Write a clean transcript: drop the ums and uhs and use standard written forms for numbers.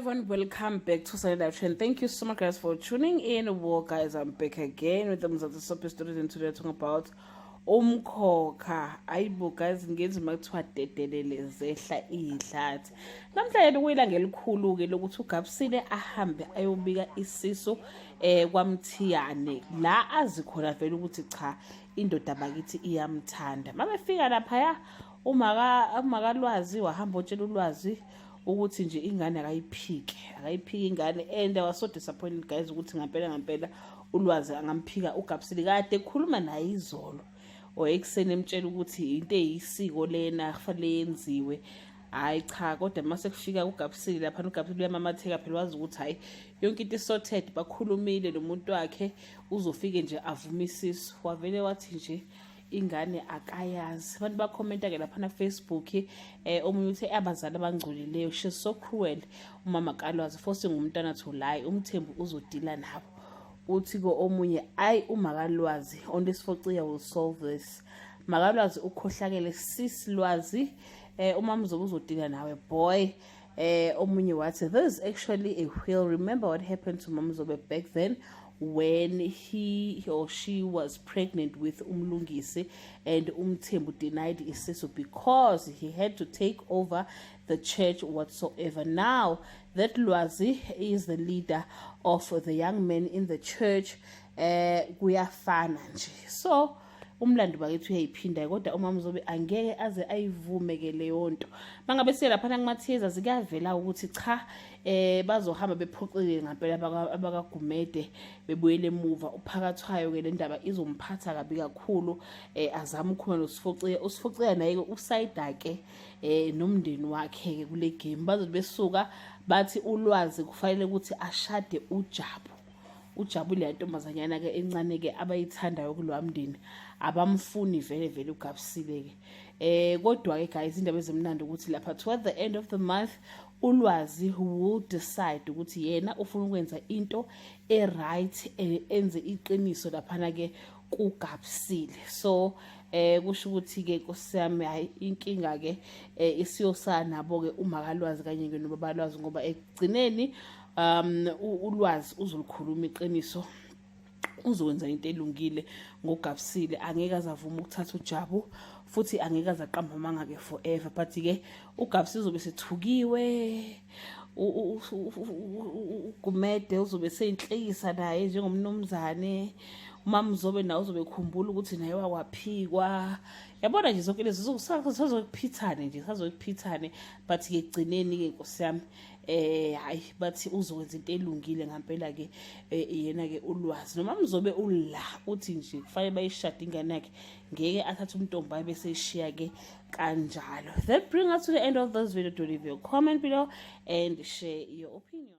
Everyone, welcome back to Sunday Live Trend. Thank you so much, guys, for tuning in. Well, guys, I'm back again with the Mzansi Soapie Stories, and today we're talking about Umkhokha. Ayibo guys, ngenza uma kuthiwa dedelele zehla ihlathi. Namhlanje kuyilanga elikhulu-ke lokuthi uGabsile ahambe ayobika isisu kwaMthiyane, la azi khona vele ukuthi cha, indoda bakithi iyamthanda. Mabefika laphaya, umakalwazi wahamba otshela uLwazi ukuthi nje ingane akayiphike, akayiphike ingane, and I was so disappointed, guys, ukuthi ngampela ngampela uLwazi angamphika uGabsile. Kade ekhuluma naye izolo or ekuseni, emtshela ukuthi into eyisiko lena kufanele yenziwe. Hayi cha, kodwa mase kufika uGabsile lapha, uGabsile uyamamatheka phela, wazi ukuthi hayi, yonke into isorted, bakhulumile nomuntu wakhe, uzofike nje avume isisu. Wavele wathi nje ingane akayazi. Abantu bakhomenta-ke laphana ku-Facebook. Omunye uthi abazali abangcolileyo, she's so cruel umama kaLwazi, forcing umntwana to lie, uMthembu uzodila nabo. Uthi-ke omunye, ayi, umakalwazi, only Sifociya will solve this. Makalwazi ukhohlakele, sis Lwazi, umamzobe uzodila nawe boy. Omunye wathi, "This is actually a wheel. Remember what happened to Mamzobe back then when he or she was pregnant with Umlungisi and Umthembu denied isisu because he had to take over the church whatsoever. Now that Lwazi is the leader of the young men in the church, kuyafana nje." So umlando bakithi uyayiphinda, kodwa uMamzobe angeke aze ayivume ke leyo nto. Mangabe siye laphana kumatheza, zikuyavela ukuthi cha, bazohamba bephoxile ngempela abakaGumede, bebuyele emuva. Uphakathwayo ke le ndaba izomphatha kabi kakhulu. Azama ukukhuluma noSifociya, uSifociya naye ke usayida ke nomndeni wakhe ke kule game. Bazothi besuka bathi uLwazi kufanele ukuthi ashade uJabu. Ujabule yantombazanyana-ke encane-ke abayithandayo kulowa mndeni, abamfuni vele vele uGabsile-ke. Kodwa-ke guys, indaba ezimnandi ukuthi lapha toward the end of the month uLwazi will decide ukuthi yena ufuna ukwenza into e-right, enze iqiniso laphana-ke kuGabsile. So kusho ukuthi ke, Nkosi yami, hayi, inkinga ke isiyosana nabo ke umakalwazi kanye ke nobabalwazi, ngoba ekugcineni uLwazi uzolikhuluma iqiniso, uzokwenza into elungile ngoGabsile. Angeke azavuma ukuthatha uJabu, futhi angeke azaqamba amanga-ke forever, but-ke uGabsile uzobe sethukiwe, uGumede uzobe seyinhlekisa naye njengomnumzane, uMamzobe nawe uzobe ekhumbula ukuthi naye wakwaphikwa. Yabona nje, zonke lezi sazokuphithane nje, sazokuphithane, but-ke ekugcineni-ke, nkosi yami, hayi, bathi uzokwenza into elungile ngampela ke yena ke uLwazi. Noma mzobe ula uthi nje kufanele bayishade ingane yakhe, ngeke athathe umntombi bese eshiya ke kanjalo. That bring us to the end of this video. Do leave your comment below and share your opinion.